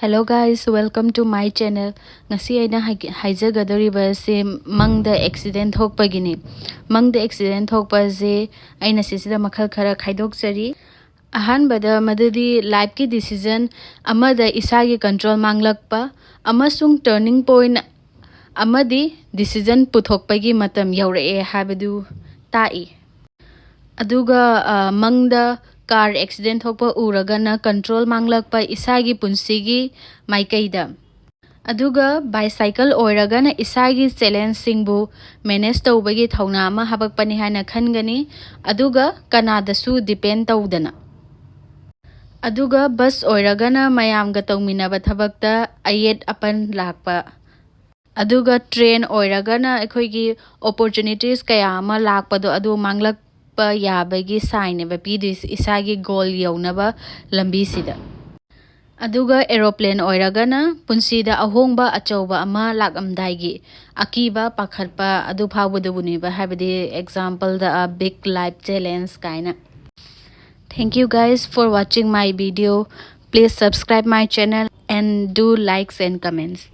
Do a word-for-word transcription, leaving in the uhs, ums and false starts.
Hello guys, welcome to my channel. ꯉꯁꯤ ꯑꯩꯅ ꯍꯥꯏꯒ- ꯍꯥꯏꯖꯒꯗꯧꯔꯤꯕ ꯑꯁꯤ ꯃꯪꯗ ꯑꯦꯛꯁꯤꯗꯦꯟ ꯊꯣꯛꯄꯒꯤꯅꯤ꯫ ꯃꯪꯗ ꯑꯦꯛꯁꯤꯗꯦꯟ ꯊꯣꯛꯄꯁꯦ ꯑꯩꯅ ꯁꯤꯁꯤꯗ ꯃꯈꯜ ꯈꯔ ꯈꯥꯏꯗꯣꯛꯆꯔꯤ꯫ ꯑꯍꯥꯟꯕꯗ, ꯃꯗꯨꯗꯤ ꯂꯥꯏꯐꯀꯤ ꯗꯤꯁꯤꯖꯟ ꯑꯃꯗ ꯏꯁꯥꯒꯤ ꯀꯟꯇ꯭ꯔꯣꯜ ꯃꯥꯡꯂꯛꯄ ꯑꯃꯁꯨꯡ ꯇꯔꯅꯤꯡ ꯄꯣꯏꯟ ꯑꯃꯗꯤ ꯗꯤꯁꯤꯖꯟ ꯄꯨꯊꯣꯛꯄꯒꯤ ꯃꯇꯝ ꯌꯧꯔꯛꯑꯦ ꯍꯥꯏꯕꯗꯨ ꯇꯥꯛꯏ꯫ ꯑꯗꯨꯒ, ꯑ, ꯃꯪꯗ ꯀꯥꯔ ꯑꯦꯛꯁꯤꯗꯦꯟ ꯊꯣꯛꯄ ꯎꯔꯒꯅ ꯀꯟꯇ꯭ꯔꯣꯜ ꯃꯥꯡꯂꯛꯄ, ꯏꯁꯥꯒꯤ ꯄꯨꯟꯁꯤꯒꯤ ꯃꯥꯏꯀꯩꯗ꯫ ꯑꯗꯨꯒ ꯕꯥꯏꯁꯥꯏꯀꯜ ꯑꯣꯏꯔꯒꯅ ꯏꯁꯥꯒꯤ ꯆꯦꯂꯦꯟꯖꯁꯤꯡꯕꯨ ꯃꯦꯅꯦꯖ ꯇꯧꯕꯒꯤ ꯊꯧꯅꯥ ꯑꯃ ꯍꯥꯄꯛꯄꯅꯤ ꯍꯥꯏꯅ ꯈꯟꯒꯅꯤ, ꯑꯗꯨꯒ ꯀꯅꯥꯗꯁꯨ ꯗꯤꯄꯦꯟ ꯇꯧꯗꯅ꯫ ꯑꯗꯨꯒ ꯕꯁ ꯑꯣꯏꯔꯒꯅ ꯃꯌꯥꯝꯒ ꯇꯧꯃꯤꯟꯅꯕ ꯊꯕꯛꯇ ꯑꯌꯦꯠ ꯑꯄꯟ ꯂꯥꯛꯄ꯫ ꯑꯗꯨꯒ ꯇ꯭ꯔꯦꯟ ꯑꯣꯏꯔꯒꯅ ꯑꯩꯈꯣꯏꯒꯤ ꯑꯣꯄꯣꯔꯆꯨꯅꯤꯇꯤꯁ ꯀꯌꯥ ꯑꯃ ꯂꯥꯛꯄꯗꯣ ꯑꯗꯨ ꯃꯥꯡꯂꯛꯄ ꯌꯥꯕꯒꯤ ꯁꯥꯏꯟꯅꯦꯕ ꯄꯤꯗꯣꯏꯁꯦ ꯏꯁꯥꯒꯤ ꯒꯣꯜ ꯌꯧꯅꯕ ꯂꯝꯕꯤꯁꯤꯗ꯫ ꯑꯗꯨꯒ ꯑꯦꯔꯣꯄ꯭ꯂꯦꯟ ꯑꯣꯏꯔꯒꯅ ꯄꯨꯟꯁꯤꯗ ꯑꯍꯣꯡꯕ ꯑꯆꯧꯕ ꯑꯃ ꯂꯥꯛꯂꯝꯗꯥꯏꯒꯤ ꯑꯀꯤꯕ, ꯄꯥꯈꯠꯄ ꯑꯗꯨ ꯐꯥꯎꯕꯗꯨꯕꯨꯅꯦꯕ, ꯍꯥꯏꯕꯗꯤ example-ꯗ a big life challenge ꯀꯥꯏꯅ꯫ Thank you guys for watching my video. Please subscribe my channel and do likes and comments.